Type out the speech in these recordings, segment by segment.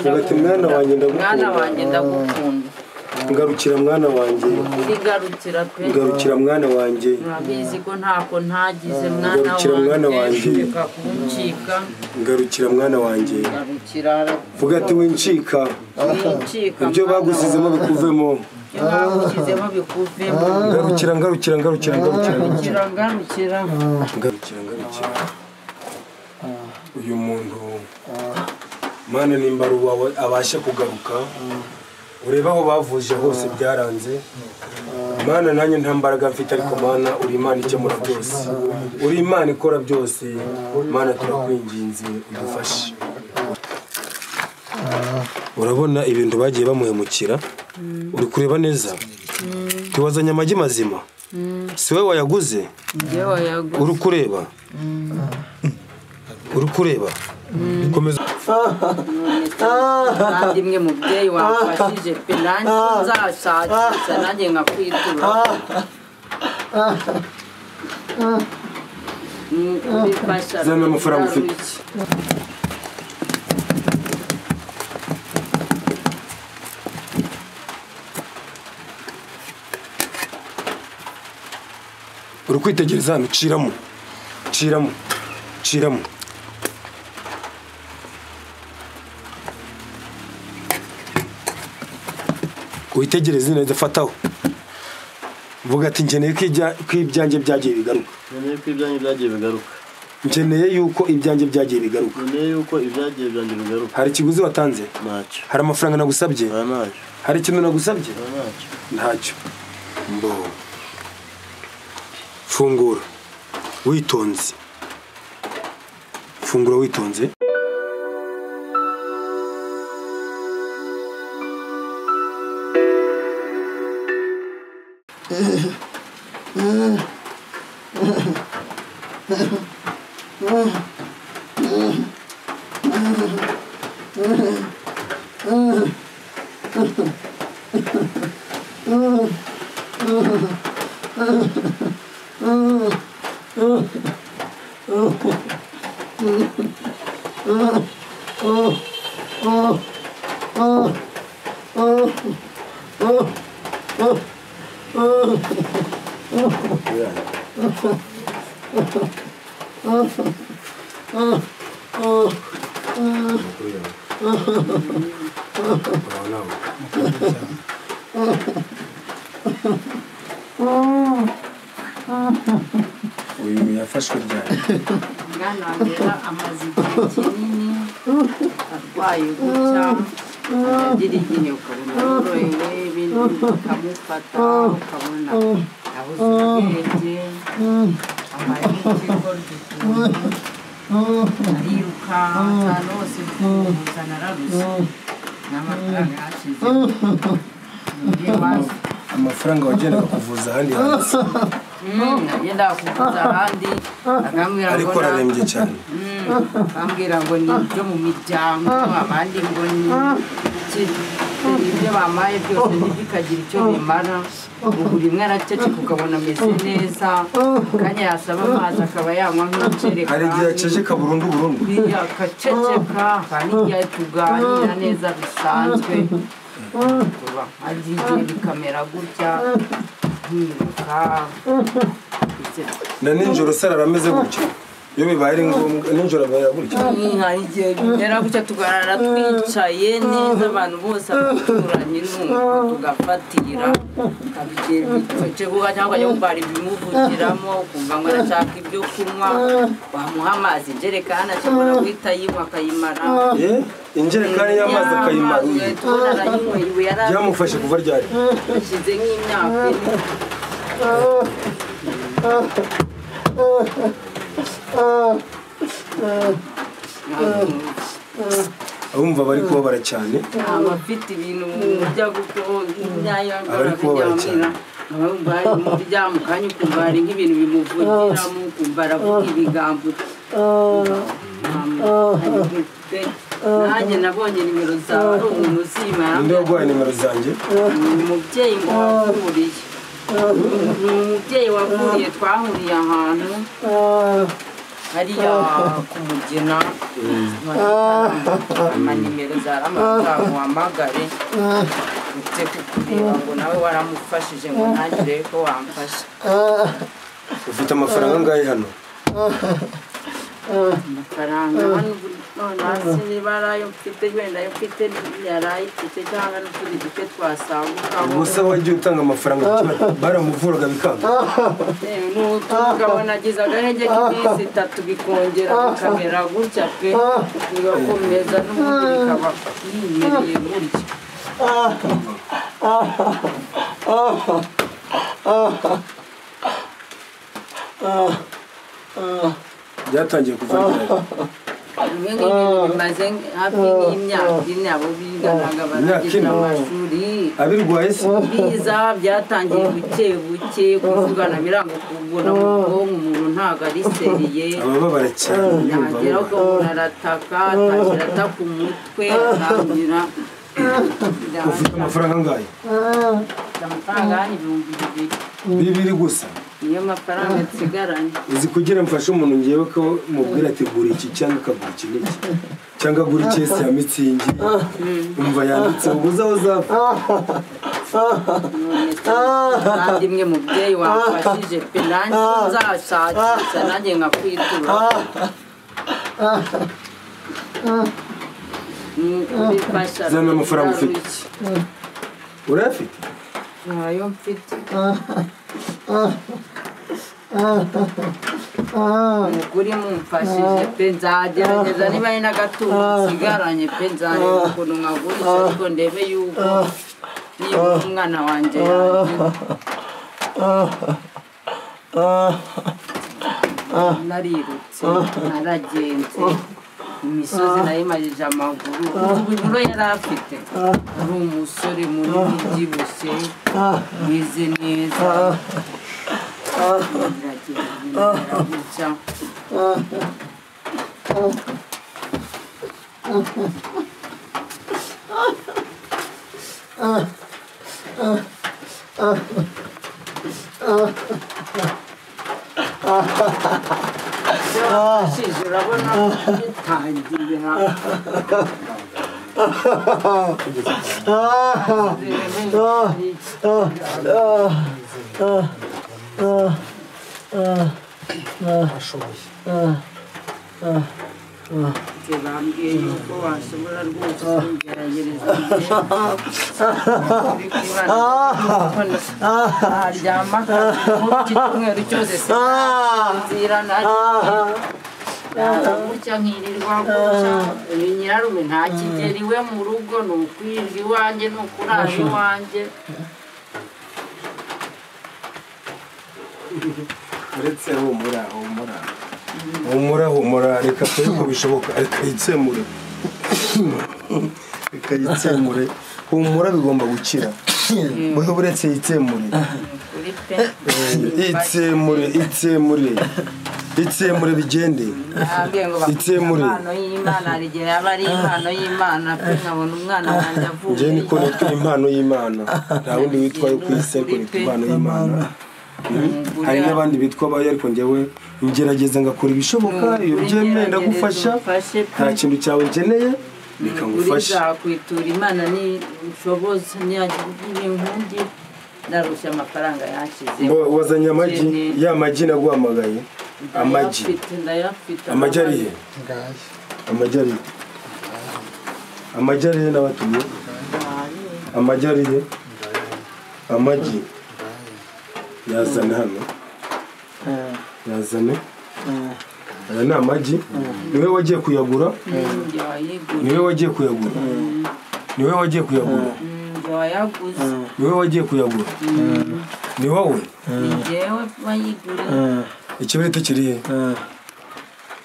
Vuga ati mwana wanjye ndagukunda. Mwana wanjye ndagukunda. Ngarukira mwana wanjye. Ngarukira pe. Ngarukira mwana wanjye. Urabizi ko ntako ntagize mwana wanjye. Ngarukira mwana wanjye. Reka kuncika. Ngarukira mwana wanjye. Ngarukira. Vuga ati wincika. Wincika. Ibyo bagusizemo bikuvemo. Ibyo bagusizemo bikuvemo. Ngarukira ngarukira ngarukira ngarukira. Ngarukira ngarukira. Ngarukira ngarukira. Uyu muntu Mana nimba ari uwawe abashe kugaruka. Ureba aho bavuje hose byaranze. Mana nanjye nta mbaraga mfite ariko Mana uri Imana ikemura byose. Uri Imana ikora byose. Mana turakwinginze udufashe. Urabona ibintu bagiye bamuhemukira. Uri kureba neza. Tiwazanye amagi mazima. Si wowe wayaguze? Njye wayaguze. Uri kureba? Uri kureba? Komeza. Kandi mwe mubyeyi wamfashije pe nanjye nzashakisha nanjye nkakwitura. Zana amafaranga ufite. Uri kwitegereza hano, ciramo. Ciramo. Ciramo. Witegereze neza fataho. Vuga ati nkeneye ko ibyanjye byagiye bigaruka. Nkeneye ko ibyanjye byagiye bigaruka. Nkeneye yuko ibyanjye byagiye bigaruka. Nkeneye yuko ibyagiye byanjye bigaruka. Hari ikiguzi watanze? Ntacyo. Hari amafaranga nagusabye? Ntacyo. Hari ikintu nagusabye? Ntacyo. Ntacyo. Mbo. Fungura. Witonze. Fungura witonze. Uyu yafashwe ryari? Mwana wanjye amaze igihe kinini arwaye gutya, agira igihe ukabona yorohewe, ibindi bikamufata, ukabona yabuze ubwenge, abaye nk'ikigoryi ukuntu, ariruka cyane hose kuza nararuze, n'amafaranga yashize. Amafaranga wagendaga kuvuza ahandi hanze. Nagenda kuvuza ahandi akambwira ngo ariko ararembye cyane. Akambwira ngo ni ibyo mu miryango, abandi ngo ni ibyo bamaye byose ntibikagira icyo bimara. Ubu rimwe araceceka ukabona ameze neza, akanya yasaba amazi akaba yanywa nk'injerekani. Hari igihe aceceka burundu burundu. Akaceceka, hari n'igihe tuganira neza bisanzwe. Hari igihe bikamera gutya nkiruka. Na nijoro se arameze gutya? Iyo bibaye ari ngombwa nijoro aba gutya? Hari igihe bimera gutya tugarara twicaye neza abantu bose abaturanyi nuko tugafatira. Cyangwa ukajya wumva hari ibimuvugiramo, ukumva ngo arashaka ibyo kunywa, wamuha amazi injerekani ashobora guhita ayinywa akayimara. Injerekani y'amazi akayimara. Byamufashe kuva ryari? Hashize nk'imyaka ine. Abumva bari kubabara cyane. Abafite ibintu bijya abari kubabara cyane. Abumva hari murya mu kanya ukumva hari nk'ibintu bimuvugiramo, ukumva aravuga ibigambo. Nanjye nabonye nimero zawe ari umuntu uzima. Ninde waguhaye nimero zanjye? Ni umubyeyi ngo wavuriye. Ni umubyeyi wavuriye twahuriye ahantu. Hariya kumugena amanimero zaramuhamagare ufite kukureba ngo nawe waramufashije ngo ntangire ko wamfasha. Ufite amafaranga angahe hano? Amafaranga hano none niba ari ayo mfite wenda ayo mfite yarayifite cyangwa n'utundi duke twasangukaho. Gusa wagiye utanga amafaranga baramuvuraga bikanga? N'ukabona agize agahenge k'iminsi itatu bikongera bikamera gutya pe, bigakomeza n'ubundi bikaba yimereye gutya. Byatangiye kuva ryari? Bimwe nk'ibintu bimaze hafi nk'imyaka ine abo biganaga barangije amashuri. Abirwaye se? Biza byatangiye buke buke kuvugana biranga kubona mu bwonko umuntu ntabwo ari seriye. Abababara cyane. Yagera umuntu arataka, atangira ataka umutwe, atangira. Ufite amafaranga angahe? Amafaranga ni 2000. Bibiri gusa? Niyo mafaranga nsigaranye. Uzi kugira mfashe umuntu ngewe ko mubwira ati gura iki cyangwa akagura iki n'iki cyangwa agura ikesi ya mitsingi umva yanditse ubuze aho zava. Kandi imwe mubyeyi wamfashije pe nanjye nzashakisha nanjye nkakwitura. Zana amafaranga ufite. Urayafite? Ntayo mfite. Ukuri mumfashije pe nzagerageza niba ari n'agatungo nsigaranye pe nzareba ukuntu nkagurisha ariko ndebe yuko niba umwana wanjye narirutse naragenze imisozi nayimajije amaguru. Ubu yari afite ari umusore munini ubyibushye wize neza. Urabona bitangira. Bambwiye yuko washobora rwose kugerageza aryama icyumweru cyose sinzira gutya nkirirwa gutya. Nyirarume nta kigera iwe mu rugo, ni ukwirirwa iwanjye, ni ukurara iwanjye. Uretse humura humura humura humura, reka turi ko bishoboka, reka yitsemure, reka yitsemure. Humura bigomba gukira. Wewe uretse yitsemure, itsemure, itsemure, itsemure bigende, itsemure. Impano y'Imana rigera yaba ari impano y'Imana pe nkabona umwana wanjye avuye. Nje niko nitwa impano y'Imana, nta wundi witwa yo ku isi ariko nitwa impano y'Imana. Hari n'abandi bitwa abayo ariko njyewe ngerageza ngakora ibishoboka iyo byemeye ndagufasha, nta kintu cyawe nkeneye reka ngufashe. Nzakwitura Imana ni nshoboza n'inkundi ndarushya amafaranga yanshize. Wazanye amagi? Ya magi naguhamagaye. Amagi amagi ari he? Amagi ari he? Amagi ari he n'abatuye? Amagi ari he? Amagi yazane hano, yazane. Aya ni amagi. Niwe wagiye kuyagura? Niwe wagiye kuyagura? Niwe wagiye kuyagura? Niwe wagiye kuyagura? Ni wowe? Ikibiriti kiri he?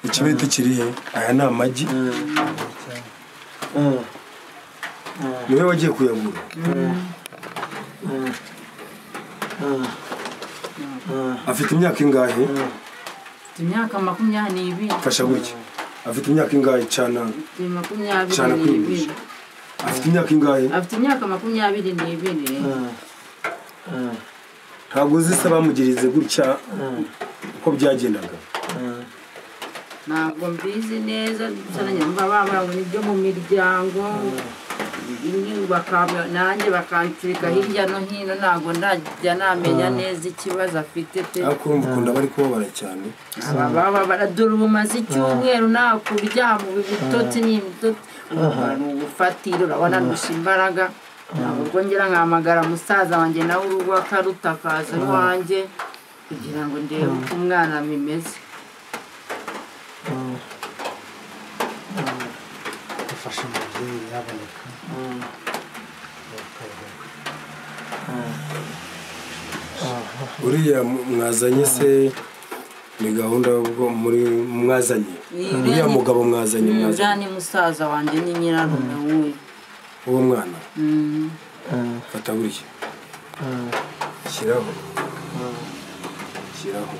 Ikibiriti kiri he? Aya ni amagi. Niwe wagiye kuyagura? Afite imyaka ingahe? Afite imyaka 22. Fasha gutya. Afite imyaka ingahe cyana? 22. Afite imyaka ingahe? Afite imyaka 22. Ntabwo uzi se bamugirize gutya uko byagendaga? Ntabwo mbizi neza mba bambara ngo nibyo mu miryango nanjye bakancurika hirya no hino ntabwo ndajya namenya neza ikibazo afite pe. Ariko urumva ukuntu bari kubabara cyane. Aba dore ubu maze icyumweru nta kuryama ubu ibitotsi ni ibitotsi ni ubufatiro urabona ndusha imbaraga ntabwo ubwo ngira nkahamagara musaza wanjye nawe urugo akarutakaza iwanjye kugira ngo ndebe uko umwana bimeze. Dufashe umubyeyi yaboneka. Uriya mwazanye se ni gahunda ubwo muri mwazanye uriya mugabo mwazanye mwazanye ni musaza wanjye ni nyirarume w'uyu uwo mwana. Fata buriya shyiraho shyiraho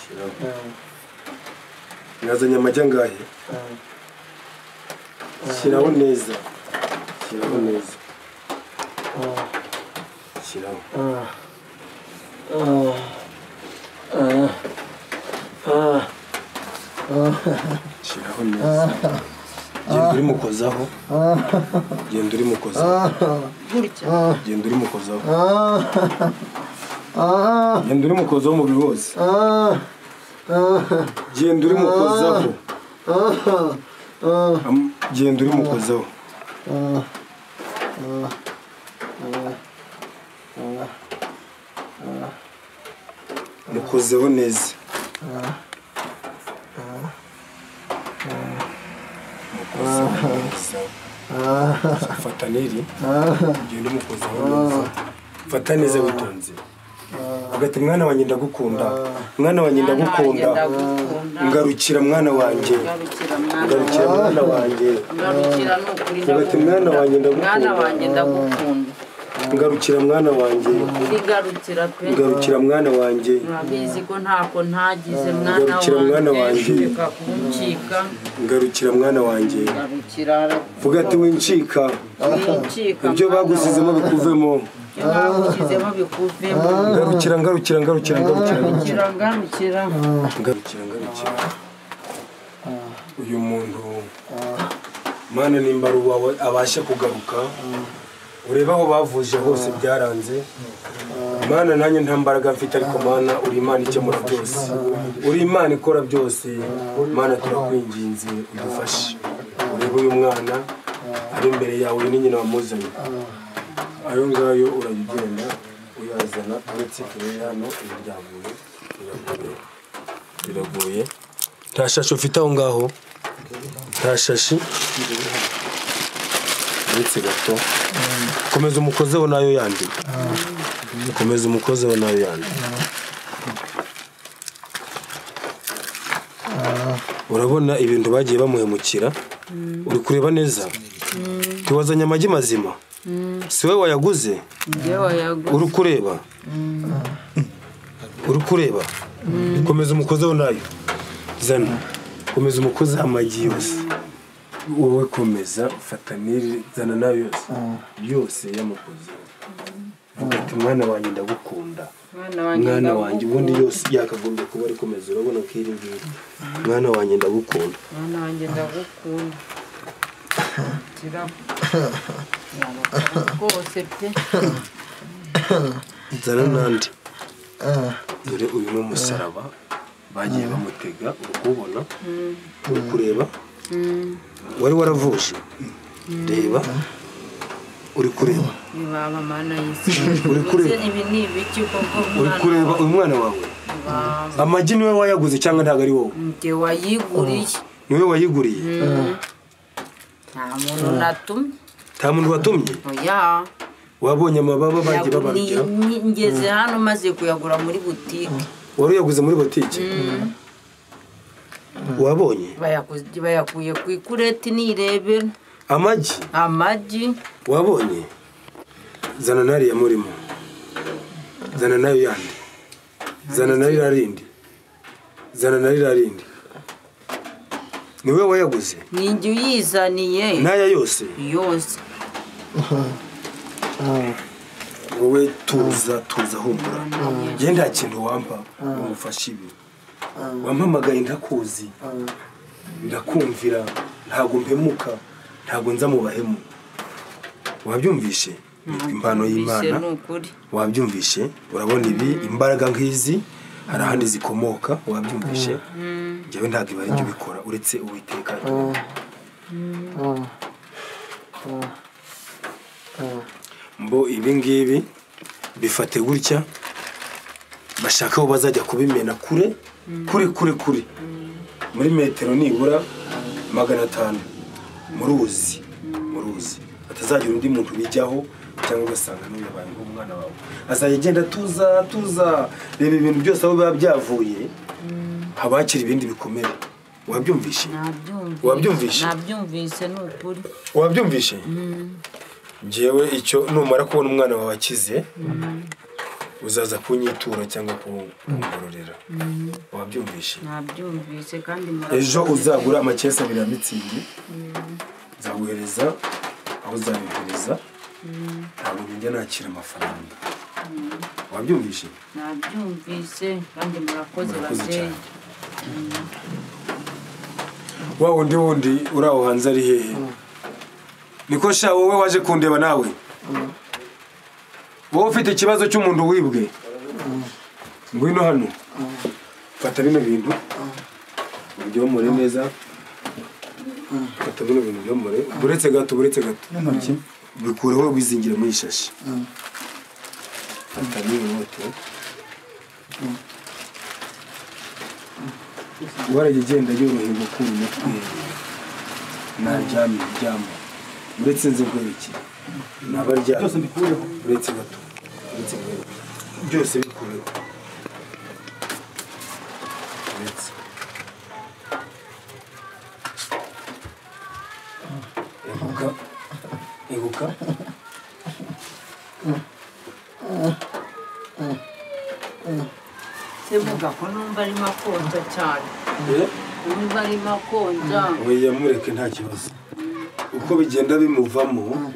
shyiraho. Mwazanye amagi angahe? Shyiraho neza shyiraho neza shyiraho. Shyiraho neza. Genda uri mukozaho. Genda uri mukozaho. Genda uri mukozaho. Genda uri mukozaho umubiri wose. Genda uri mukozaho. Genda uri mukozaho. Mukozeho neza. Mukozeho neza. Fata neri. Genda umukozeho neza. Fata neza witonze. Ugati mwana wanjye ndagukunda. Mwana wanjye ndagukunda. Ngarukira mwana wanjye. Ngarukira mwana wanjye. Ngarukira nukuri ndagukunda. Mwana wanjye ndagukunda. Mwana wanjye ndagukunda. Ngarukira mwana wanjye. Ngarukira pe. Ngarukira mwana wanjye. Urabizi ko ntako ntagize mwana wanjye. Ngarukira mwana wanjye. Reka kuncika. Ngarukira mwana wanjye. Ngarukira. Vuga ati wincika. Wincika. Ibyo bagusizemo bikuvemo. Ibyo bagusizemo bikuvemo. Ngarukira ngarukira ngarukira ngarukira. Ngarukira ngarukira. Ngarukira ngarukira. Uyu muntu Mana nimba ari uwawe abashe kugaruka. Urebe aho bavuje hose byaranze. Mana nanjye nta mbaraga mfite ariko Mana uri Imana ikemura byose. Uri Imana ikora byose. Mana turakwinginze udufashe. Urebe uyu mwana ari imbere yawe ni nyina wamuzanye. Ayo ngayo urayigenda uyazana uretse turebe hano ibyaguye biraguye biraguye. Nta shashi ufite aho ngaho? Nta shashi? Uretse gato. Komeza umukozeho nayo yandi. Komeza umukozeho nayo yandi. Urabona ibintu bagiye bamuhemukira? Uri kureba neza? Tiwazanye amagi mazima? Si wowe wayaguze? Uri kureba? Uri kureba? Komeza umukozeho nayo. Zana. Komeza umukoze amagi yose. Wowe komeza ufata niri zana nayo yose. Yose yamukoze. Ati mwana wanjye ndagukunda. Mwana wanjye ubundi yose yakagombye kuba ari komeza urabona ko iri ngiri. Mwana wanjye ndagukunda. Mwana wanjye ndagukunda. Tira. Rwose pe. Zana nandi. Dore uyu ni umusaraba bagiye bamutega uri kubona uri kureba. Wari waravuje. Reba. Uri kureba. Baba mana y'isi. Uri kureba. Ibi ni ibiki koko? Uri kureba uyu mwana wawe. Amagi niwe wayaguze cyangwa ntago ari wowe? Nge wayiguriye. Niwe wayiguriye? Nta muntu natumye. Nta muntu watumye? Oya. Wabonye amababa bagiye babarya? Ngeze hano maze kuyagura muri butike. Wari uyaguze muri butike? Wabonye? Bayakuye ku ikureti nirebera. Amagi? Amagi. Wabonye? Zana nariya murimo. Zana nayo yandi. Zana nayo yarindi. Zana nayo yarindi. Niwe wayaguze? Ninjye uyizaniye. Naya yose? Yose. Wowe tuza tuza humura. Njye nta kintu wampa umufashe ibi. Wampamagaye ndakuzi. Ndakumvira, ntago mpemuka, ntago nza mu bahemu. Wabyumvishe? Nitwa impano y'Imana. Wabyumvishe? Urabona ibi imbaraga nkizi hari ahandi zikomoka, wabyumvishe? Njyewe ntago ibari ibyo bikora uretse Uwiteka. Mbo ibi ngibi bifate gutya bashaka aho bazajya kubimena kure kure kure kure muri metero nibura 500 muruzi muruzi atazagira undi muntu bijyaho cyangwa ugasanga n'uyabaye nk'umwana wawe azajya agenda tuza tuza reba ibintu byose aho biba byavuye habakira ibindi bikomere. Wabyumvishe? Wabyumvishe? Nabyumvise n'ukuri. Wabyumvishe? Njyewe icyo numara kubona umwana wawe akize uzaza kunyitura cyangwa kungororera. Wabyumvishe? Nabyumvise kandi ejo uzagura amakesi abiri ya mitsingi nzaguhereza aho uzabihereza ntabwo njya nakira amafaranga. Wabyumvishe? Nabyumvise kandi murakoze babyeyi. Wa wundi wundi uri aho hanze ari hehe? Niko sha wowe waje kundeba nawe. Wowe ufite ikibazo cy'umuntu wibwe. Ngwino hano. Fata bino bintu. Ubyomore neza. Fata bino bintu byomore. Buretse gato, buretse gato. Bikureho bizingire muri ishashi. Fata bino note. Waragenda yorohewe gukura umutwe. Naryamye ryamo. Uretse nze nkwereke nabarya byose mbikureho uretse gato uretse nkwereke byose bikureho uretse eguka eguka semuga ko numva arimo akonja cyane. Numva arimo akonja. Oya mureke nta kibazo. Uko bigenda bimuvamo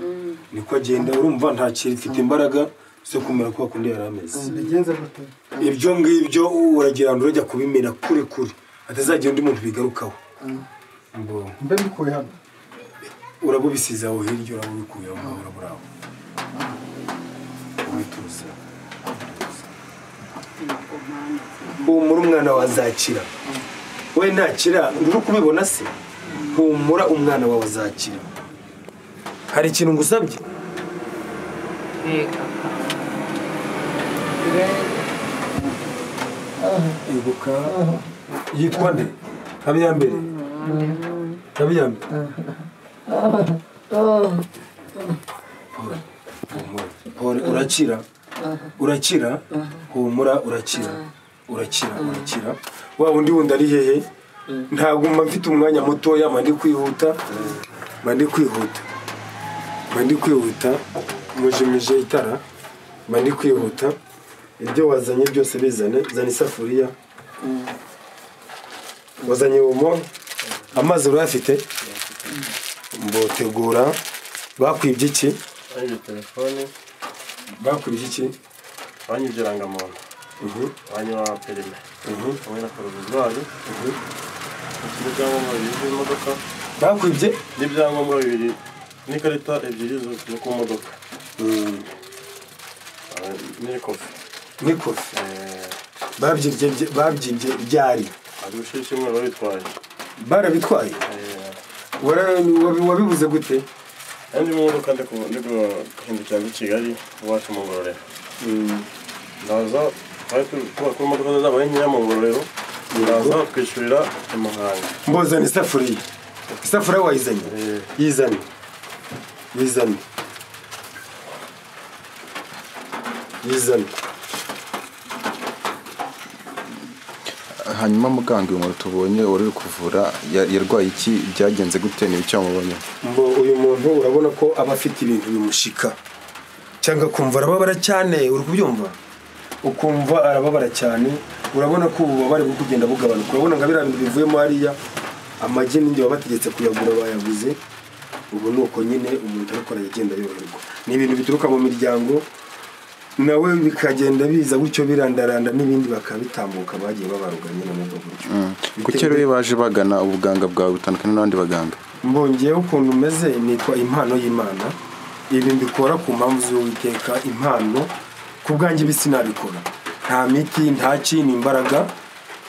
niko agenda urumva ntakiri mfite imbaraga zo kumera kwa kundi yarameze. Bigenze gute? Ibyo ngibyo uragira ngo urajya kubimena kure kure atazagira undi muntu bigarukaho. Mbo mbe mbikuye hano. Urabubisiza aho hirya urabubikuye aho uraburaho. Ubituza. Humura umwana wazakira. We ntakira uri kubibona se? Humura umwana wawe azakira. Hari ikintu ngusabye? Ibuka yitwa nde? Habiyambere. Habiyambere. Pole, urakira. Urakira. Humura urakira. Urakira, urakira. Wa wundi wundi ari hehe? Ntabwo mba mfite umwanya mutoya mba kwihuta mba kwihuta mba kwihuta mujimije itara mba kwihuta ibyo wazanye byose bizane. Zana isafuriya wazanye umo amazi urafite mbotegura. Bakwibye iki? Banyibye telefone. Bakwibye iki? Banyibye irangamuntu. Banywa perime. Hamwe na provisoire. N'ibyangombwa bibiri by'imodoka. Bakwibye? N'ibyangombwa bibiri n'ikarita ebyiri zo ku modoka. N'ikofi. N'ikofi. Babyibye ryari? Ari ubushishi kimwe babitwaye. Barabitwaye? Wabibuze gute? Ndi mu modoka ndi guhindukira muri Kigali iwacu mu Ngororero. Ndaza twari tuba ku modoka zabaye nkeya mu Ngororero. Ndaza twishyurira i Muhanga. Mbozana isafuriya. Isafuriya wayizanye? Yizane. Yizane. Yizane. Hanyuma muganga uyu muntu tubonye wari uri kuvura yarwaye iki? Byagenze gute? Ni icyo mubonye? Mbo uyu muntu urabona ko aba afite ibintu bimushika cyangwa kumva arababara cyane, uri kubyumva? Ukumva arababara cyane, urabona ko ububabare bwo kugenda bugabanuka. Urabona nka biriya bintu bivuyemo hariya amagi n'inge babategetse kuyagura bayaguze. Ubu ni uko nyine umuntu ariko aragenda yoroherwa. Ni ibintu bituruka mu miryango, Nawe bikagenda biza gutyo birandaranda n'ibindi bakabitambuka bagiye babaruga nyine mu buryo. Kuki rero baje bagana ubuganga bwawe butandukanye n'abandi baganga? Mbongeyeho ukuntu umeze nitwa impano y'Imana. Ibi mbikora ku mpamvu z'Uwiteka, impano ku bwanjye ibi sinabikora. Nta miti, nta kintu, imbaraga,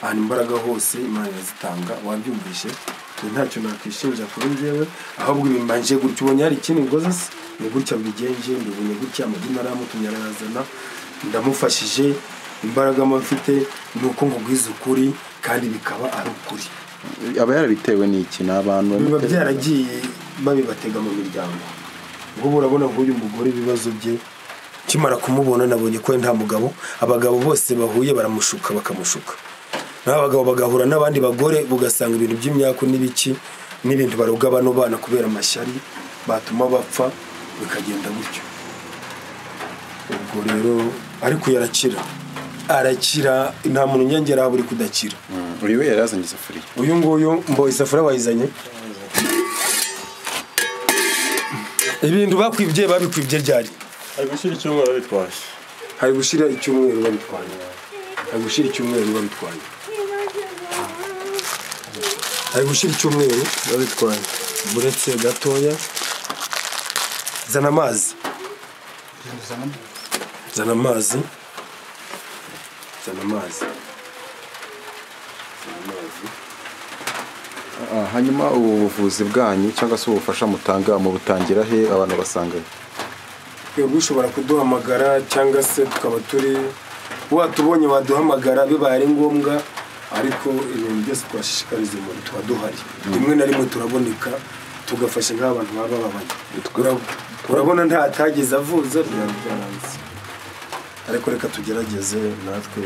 ahantu imbaraga hose Imana irazitanga, wabyumvishe. Ntacyo nakwishinja kuri njyewe, ahubwo ibi mbanje gutyo ubonye hari ikindi ngoze se ni gutya mbigenje, mbibonye gutya amagini aramutumye arazana, ndamufashije, imbaraga mfite ni uko nkubwiza ukuri kandi bikaba ari ukuri. Aba yarabitewe n'iki? N'abantu biba byaragiye babibatega mu miryango. Nk'ubu urabona nk'uyu mugore ibibazo bye, kimara kumubona nabonye ko nta mugabo, abagabo bose bahuye baramushuka bakamushuka. N'abagabo bagahura n'abandi bagore ugasanga ibintu by'imyako n'ibiki n'ibintu baroga bano bana kubera amashyari batuma bapfa bikagenda gutyo. Ubwo rero ariko yarakira, arakira, nta muntu nyongera buri kudakira. Uyu we yarazanye isafuriya. Uyu nguyu mbo isafuriya wayizanye? Ibintu bakwibye babikwibye ryari? Hari gushira icyumweru babitwaye. Hari gushira icyumweru babitwaye. Hari gushira icyumweru babitwaye. Hari gushira icyumweru babitwaye. Buretse gatoya. Zana amazi. Zana amazi. Zana amazi. Zana amazi. Hanyuma ubu buvuzi bwanyu cyangwa se ubufasha mutanga mu butangira he abantu basanga? Twebwe ushobora kuduhamagara cyangwa se tukaba turi watubonye waduhamagara bibaye ari ngombwa, ariko ibintu byose twashishikariza umuntu tuba duhari. Rimwe na rimwe turaboneka tugafasha nk'abantu baba bababaye. Urabona nta atageze avuza byaranze, ariko reka tugerageze natwe.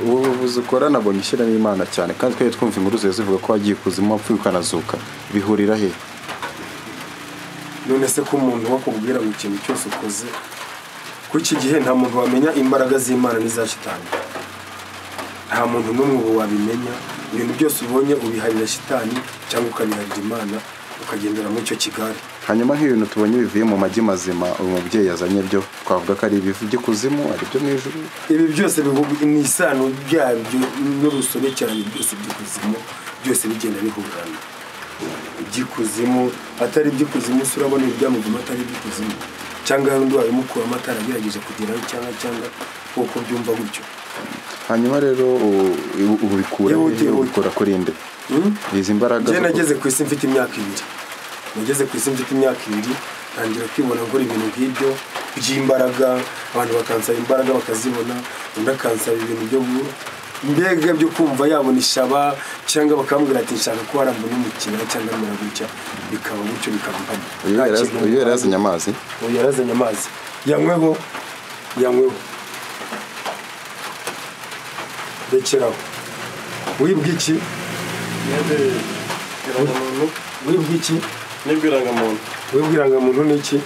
Ubu buvuzi ukora nabonye ishyiramo Imana cyane, kandi twari twumva inkuru zivuga ko wagiye kuzimu wapfuye ukanazuka, bihurira he? None se ko umuntu wakubwira ngo ikintu cyose ukoze kuri iki gihe nta muntu wamenya imbaraga z'Imana n'iza shitani. Nta muntu n'umwe ubu wabimenya. Ibintu byose ubonye ubiharira shitani cyangwa ukabiharira Imana, ukagendera muri icyo kigare. Hanyuma nk'ibintu tubonye bivuye mu magi mazima uyu mubyeyi yazanye byo twavuga ko ari ibivu by'ikuzimu, ari byo mu ijuru. Ibi byose ni isano byabyo n'urusobekerane byose by'ikuzimu, byose bigenda bihurana. Iby'ikuzimu atari iby'ikuzimu, urabona ibyamuvuma atari iby'ikuzimu, cyangwa hari undi wabimukuramo ataragerageje kugeraho cyangwa kuko byumva gutyo. Hanyuma rero ubikura ubikora kuri nde izi mbaraga? Njye nageze ku isi mfite imyaka 2. Nageze ku isi mfite imyaka 2 ntangira kwibona nkora ibintu nk'ibyo by'imbaraga, abantu bakansaba imbaraga bakazibona, undi akansaba ibintu byo mbega byo kumva yabona ishaba, cyangwa bakambwira ati nshaka ko warambona umukino cyangwa mura gutya, bikaba gutyo bikaba mpamo. Uyu yarazanye amazi. Uyu yarazanye amazi. Yanyweho, yanyweho. Rekeraho. Wibwe iki? Wibwe iki? Nibwe irangamuntu. Wibwe irangamuntu ni iki?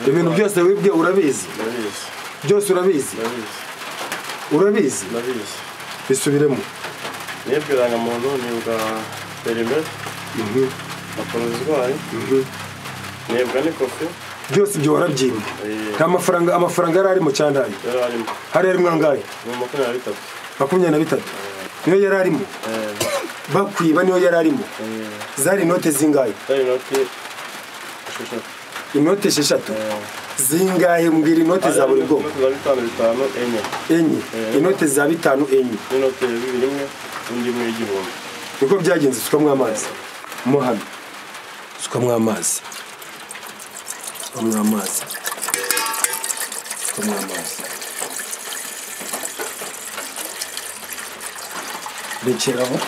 Ibintu byose wibwe urabizi? Ndabizi. Byose urabizi? Ndabizi. Urabizi? Ndabizi. Bisubiremo. Nibwe irangamuntu, nibwa perime, na provisoire, nibwa n'ikofi. Byose ibyo warabyibwe. Nta mafaranga, amafaranga yari arimo cyane hari? Yari arimo. Hari arimo angahe? 23. 23. Niyo yari arimo? Bakwiba niyo yari arimo? Zari inote zingahe? Zari inote 6. Inote 6? Zingahe? Mbwira inote za buri bwoko. Inote za 5 5 4. 4. Inote za 5 4. Inote 2 1 undi imwe y'igihumbi. Niko byagenze. Sukamwe amazi. Mo hano. Sukamwe amazi. Sukamwe amazi. Sukamwe amazi. Rekeraho.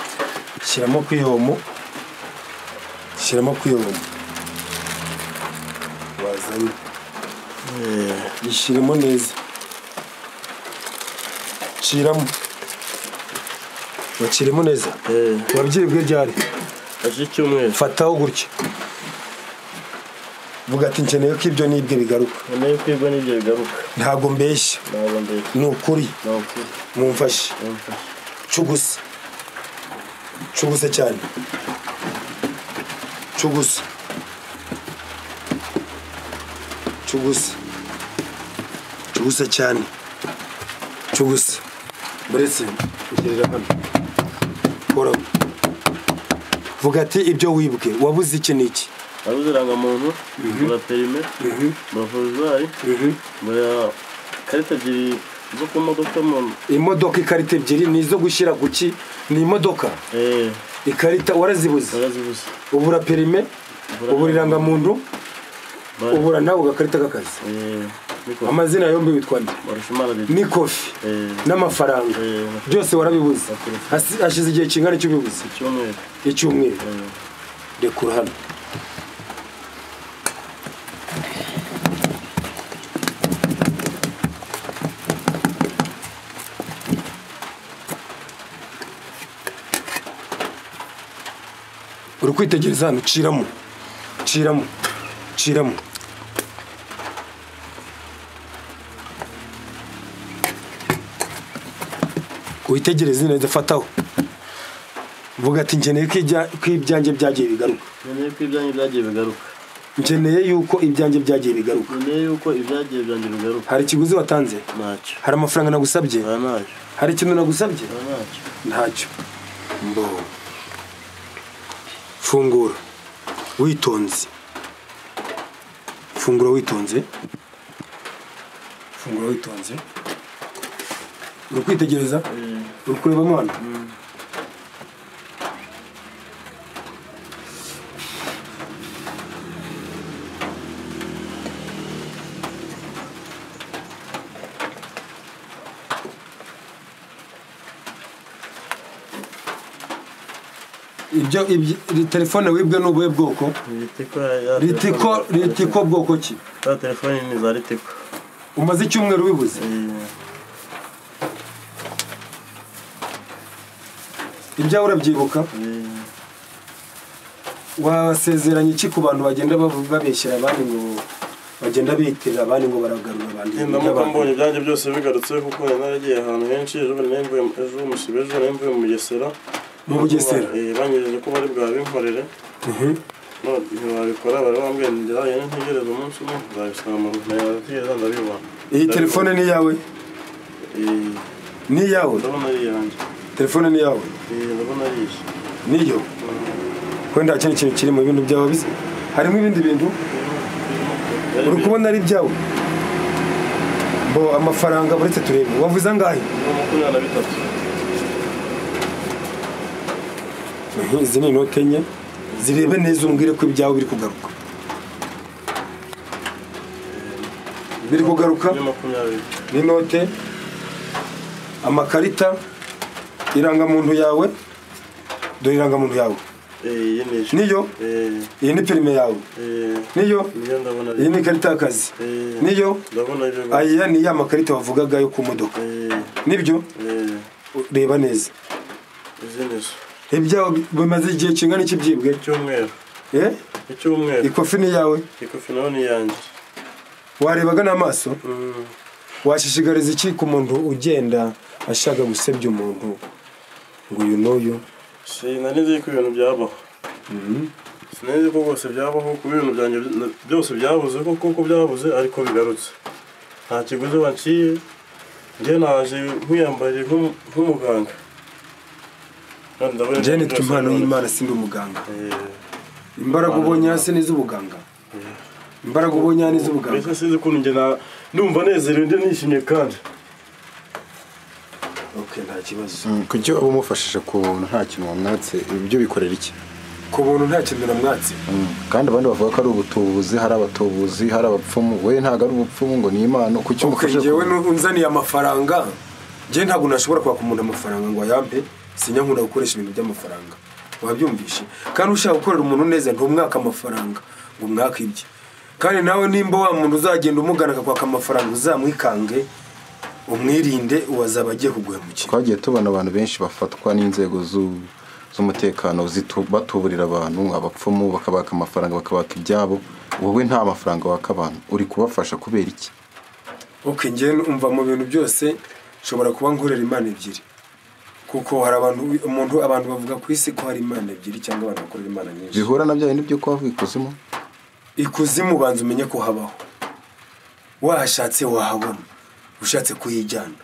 Shyiramo kwiyomo. Shyiramo kwiyomo. Wazanye. Ishyiremo neza. Shyiramo. Wakiremo neza. Wabyibwe ryari? Icyumweru. Fataho gutya. Vuga ati nkeneye ko ibyo nibwe bigaruka. Nkeneye ko ibyo nibyo bigaruka. Ntago mbeshya. Ntago mbeshya. Ni ukuri. Ni ukuri. Mumfashe. Cugusa. Cugusa cyane. Cugusa. Cugusa. Cugusa cyane. Cugusa. Buretse ugerera hano. Kora. Vuga ati ibyo wibwe wabuze iki niki? Wabuze irangamuntu, mbura perime, mbura forozari, mbura karita ebyiri zo ku modoka. Imodoka ikarita ebyiri ni izo gushyira kuki? Ni imodoka. Ikarita warazibuze. Warazibuze. Ubura perime, ubura irangamuntu, ubura nawe gakarita k'akazi. Amazina yombi witwa nde? Ni kofi n'amafaranga byose warabibuze. Hashize igihe kingana icyo ubibuze? Icyumweru. Rekura hano. Uri kwitegereza hano, ciramo. Ciramo. Ciramo. Witegereze neza, fataho. Vuga ati nkeneye ko ibyanjye byagiye bigaruka. Nkeneye ko ibyanjye byagiye bigaruka. Nkeneye yuko ibyanjye byagiye bigaruka. Nkeneye yuko ibyagiye byanjye bigaruka. Hari ikiguzi watanze? Ntacyo. Hari amafaranga nagusabye? Ntacyo. Hari ikintu nagusabye? Ntacyo. Ntacyo. Mbo. Fungura witonze. Fungura witonze. Fungura witonze. Uri kwitegereza? Uri kureba mwana? Ibyo telefone wibwe n'ubuhe bwoko? Ritiko. Ritiko bwoko ki? Ta telefone ni za Ritiko. Umaze icyumweru wibuze? Ibyawe urabyibuka? Wasezeranye iki ku bantu bagenda babeshyira abandi ngo bagenda bitirira abandi ngo baragarura abandi? Ndamuka mbonye ibyanjye byose bigarutse kuko naragiye ahantu henshi. Ejo mvuye ejo musibe ejo mvuye mu Bugesera. Mu Bugesera banyereje ko bari bwabinkorere. None ntibabikora, bari bambwiye ngira ntegereze umunsi umwe nzabisanga mu ntegereza ndabibona. Iyi telefone ni yawe? Ni yawe? Ndabona ari iyanjye. Telefone ni yawe? Ndabona ari iyi. Niyo? Wenda kino kintu kiri mu bintu byawe bisa? Harimo ibindi bintu? Uri kubona ari ibyawe? Bo amafaranga buretse turebe. Wavuze angahe? 23. Izi ni inote enye, zirebe neza umbwire ko ibyawe biri kugaruka. Biri kugaruka? Ni inote, amakarita, irangamuntu yawe, dore irangamuntu yawe. Niyo? Iyi ni perime yawe. Niyo? Iyi ni ikarita y'akazi. Niyo? Aya ni ya makarita wavugaga yo ku modoka. Nibyo? Reba neza. Ibyawe bimaze igihe kingana iki byibwe? Icyumweru. Icyumweru. Ikofi ni yawe? Ikofi nayo ni yanjye. Warebaga n'amaso? Washishikariza iki ku muntu ugenda ashaka gusebya umuntu ngo uyu n'uyu? Sinari nzi ko ibintu byabaho. Sinari nzi ko rwose byabaho, kuba ibintu byanjye byose byabuze koko byabuze ariko bigarutse. Nta kiguzi banciye, njye naje nkwiyambariye nk'umuganga. Njye nitwa impano y'Imana, sindi umuganga. Imbaraga ubonye hasi ni iz'ubuganga. Imbaraga ubonye ni iz'ubuganga. Mbese sinzi ukuntu njye ndumva nezerewe ndi nishimye kandi. Okay, nta kibazo. Kuki waba umufashije ku buntu nta kintu wamwatse, ibyo bikorera iki? Ku buntu nta kintu namwatse. Kandi abandi bavuga ko ari ubutubuzi, hari abatubuzi, hari abapfumu. We ntago ari ubupfumu ngo ni impano. Kuki umufashije? Njyewe unzaniye amafaranga, njye ntabwo nashobora kwaka umuntu amafaranga ngo ayampe. Sinyankunda gukoresha ibintu by'amafaranga. Wabyumvishe? Kandi ushaka gukorera umuntu neza ntumwaka amafaranga ngo umwake ibye. Kandi nawe nimba wa muntu uzagenda umugana akakwaka amafaranga uzamwikange, umwirinde, uwazaba agiye kuguhemukira. Twagiye tubona abantu benshi bafatwa n'inzego z'umutekano batuburira abantu, abapfumu bakabaka amafaranga bakabaka ibyabo. Wowe nta mafaranga waka abantu, uri kubafasha kubera iki? Okay, njye umva mu bintu byose nshobora kuba nkorera Imana ebyiri. Kuko hari abantu umuntu abantu bavuga ku isi ko hari Imana ebyiri cyangwa abantu bakorera Imana nyinshi. Bihura na bya bindi byo kubavuga ikuzimu? Ikuzimu banza umenye ko habaho. Wahashatse wahabona. Ushatse kuyijyana.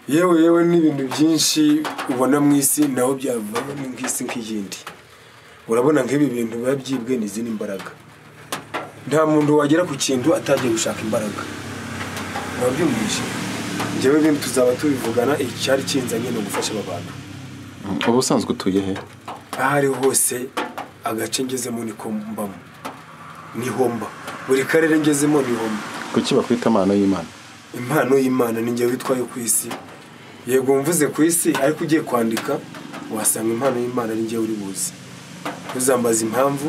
Yewe yewe n'ibintu byinshi ubona mu isi naho byavamo nk'isi nk'iyindi. Urabona nk'ibi bintu biba byibwe n'izindi mbaraga. Nta muntu wagera ku kintu atagiye gushaka imbaraga. Wabyumvise? Njyewe ibintu tuzaba tubivugana, icyari kinzanye no gufasha aba bantu. Ubu usanzwe utuye he? Aho ari hose agace ngezemo niko mbamo. Niho mba. Buri karere ngezemo niho mba. Kuki bakwita impano y'Imana? Impano y'Imana ni njye witwaye ku isi. Yego mvuze ku isi ariko ugiye kwandika wasanga impano y'Imana ari njye uri buzi. Uzambaza impamvu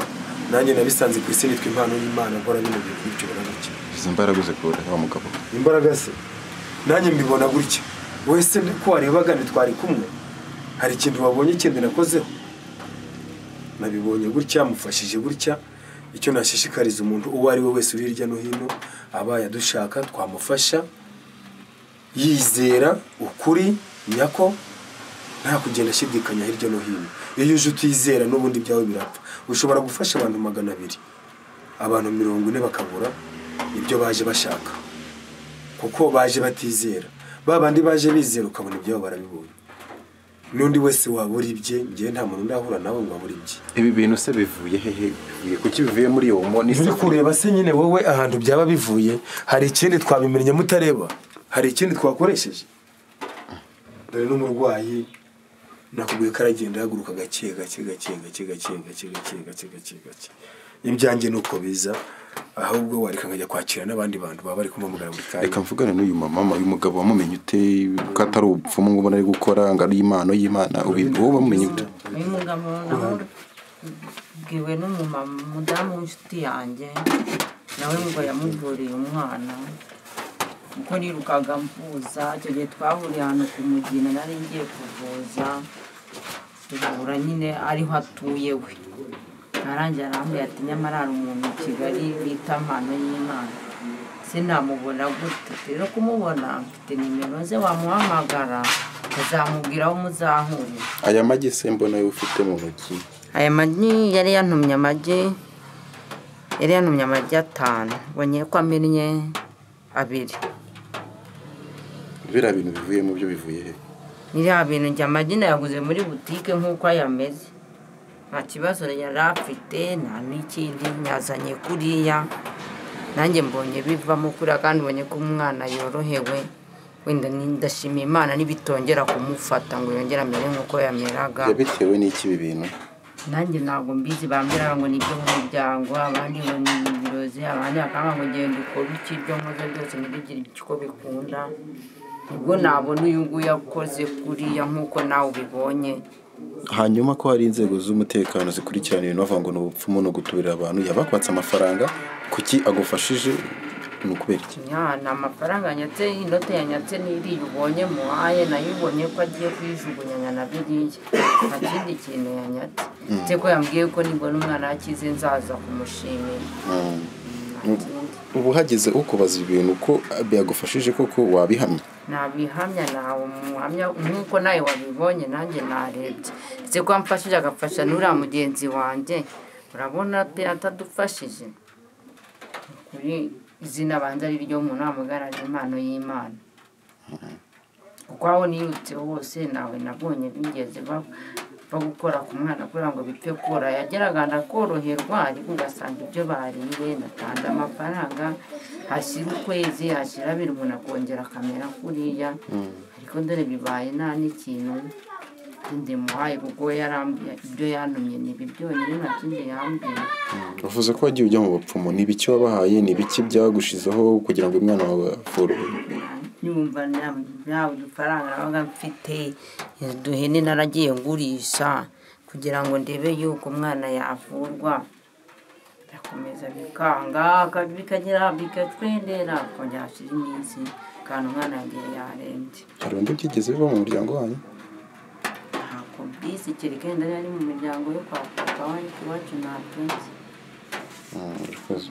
nanjye nabisanze ku isi nitwa impano y'Imana nkora bino bintu bityo barabiki. Izo mbaraga uzikura wa mugabo? Imbaraga se nanjye mbibona gutya. Wese ko warebaga ntitwari kumwe. Hari ikintu wabonye kindi nakozeho. Nabibonye gutya mufashije gutya. Icyo nashishikariza umuntu uwo ari we wese uri hirya no hino abaye adushaka twamufasha yizera ukuri nyako nta kugenda ashidikanya hirya no hino. Iyo uje utizera n'ubundi byawe birapfa. Ushobora gufasha abantu 200, abantu 40 bakabura ibyo baje bashaka kuko baje batizera. Babandi baje bizera ukabona ibyabo barabibonye. N'undi wese wabura ibye, ngiye nta muntu ndahura nawe ngo abure ibye. Ibi bintu se bivuye hehe? Bivuye kuki bivuye muri iyo mo? Ni kureba se nyine wowe ahantu byaba bivuye. Hari ikindi twabimenye mutareba, hari ikindi twakoresheje. Dore n'umurwayi nakubwiye ko aragenda haguruka gake gake gake gake gake gake gake gake gake gake. Ibyanjye nuko biza, ahubwo wareka nkajya kwakira n'abandi bantu baba bari kumamugara buri kanya. Reka mvugane n'uyu mama, uyu mugabo wamumenye ute ko atari ubupfumu ngo ubona ari gukora ngo ari impano y'Imana? Wowe wamumenye ute? Uyu mugabo nabwiwe n'umumama umudamu w'inshuti yanjye, nawe ngo yamuvuriye umwana. Uko nirukaga mvuza, icyo gihe twahuriye ahantu ku Mugina nari ngiye kuvuza, duhura nyine ariho atuye we. Arangira arambwira ati nyamara hari umuntu i Kigali bita impano y'Imana, sinamubona gute? Rero kumubona mfite nimero ze, wamuhamagara azamubwira aho muzahurira. Aya magi se mbona yo ufite mu ntoki? Aya magi yari yantumye amagi, yari yantumye amagi 5, mbonye ko amennye 2. Biriya bintu bivuye mu byo bivuye he? Biriya bintu njye amagi nayaguze muri butike nk'uko ayameze. Nta kibazo yari afite, nta n'ikindi nyazanye kuriya. Nanjye mbonye bivamo kuriya kandi mbonye ko umwana yorohewe. Wenda ndashima Imana nibitongera kumufata ngo yongere amere nk'uko yameraga. Yabitewe n'iki ibi bintu? Nanjye ntabwo mbizi, bambwira ngo ni ibyo mu muryango, abandi ngo ni ibirozi, abandi bakambwira ngo genda ukore iki, ibyo nkoze byose ntibigire icyo bikunda. Ubwo nabona uyu nguyu akoze kuriya nk'uko nawe ubibonye. Hanyuma ko hari inzego z'umutekano zikurikirana ibintu bavuga ngo ni ubupfumu no gutubirira abantu, yabakwatse amafaranga, kuki agufashije ni ukubera iki? Ni amafaranga nyatse, inote yanyatse n'iriya ubonye muhaye, nayo ubonye ko agiye kuyijugunya na biriya. Nta kindi kintu yanyatse. Ndetse ko yambwiye ko nibona umwana akize nzaza kumushimira. Ubu hageze ukubaza ibintu ko byagufashije koko wabihamya? Nabihamya, nawe umuhamya nk'uko nawe wabibonye, nanjye narebye. Ndetse ko amfashije agafasha n'uriya mugenzi wanjye, urabona pe atadufashije. Kuri izina banza ari ryo umuntu amugarara impano y'Imana. Kuko aho nirutse hose nawe nabonye bigeze bagukora ku mwana kugira ngo bipfe kora, yageraga ndakoroherwa ariko ugasanga ibyo bariye natanze amafaranga, hashira ukwezi hashira abiri umuntu akongera akamera kuriya. Ariko dore bibaye nta n'ikintu kindi muhaye kuko yarambwiye ibyo yantumye ni ibi byonyine, nta kindi yambwiye. Uvuze ko wagiye ujya mu bapfumu, ni ibiki wabahaye, ni ibiki byagushizeho kugira ngo umwana wawe avurwe? Nyumva nta udufaranga nabaga mfite, uduhene naragiye ngurisha kugira ngo ndebe yuko umwana yavurwa. Ndakomeza bikanga bikagera bikatwendera, kongera hashira iminsi kandi umwana yagiye yarembye. Hari undi byigeze biba mu muryango wanyu? Ntabwo mbizi, kereka wenda yari mu miryango yo kwa papa, ariko iwacu ntabyo nzi. Urakoze.